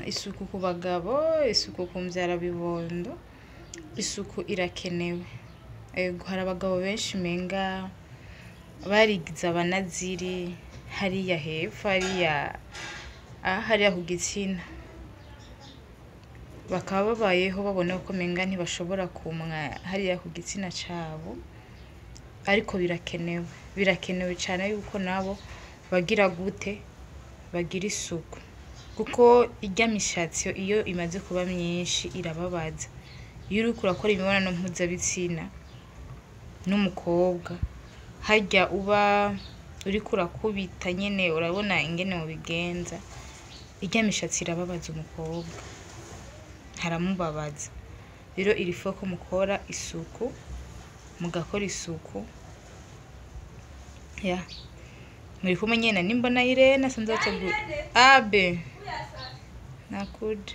Isuku ku bagabo, isuku ku mvyarabibondo, isuku irakenewe. Ego, hari abagabo benshi umenga barigize abanaziri hariya hepfo, hariya hariya ku gitsina, bakaba babayeho babona ko umenga ntibashobora kumwa hariya ku gitsina cabo, ariko birakenewe, birakenewe cane yuko nabo bagira gute, bagira isuku, kuko irya mishatsi iyo imaze kuba myinshi irababaza. Iyo uriko urakora imibonano mpuzabitsina n'umukobwa, harya uba uriko urakubita nyene, urabona ingene mubigenza, irya mishatsi irababaza umukobwa, haramubabaza. Rero il faut ko mukora isuku, mugakora isuku. Ya, muri kumwe nyene nimbona Irene asanzwe ategura abe nakuja.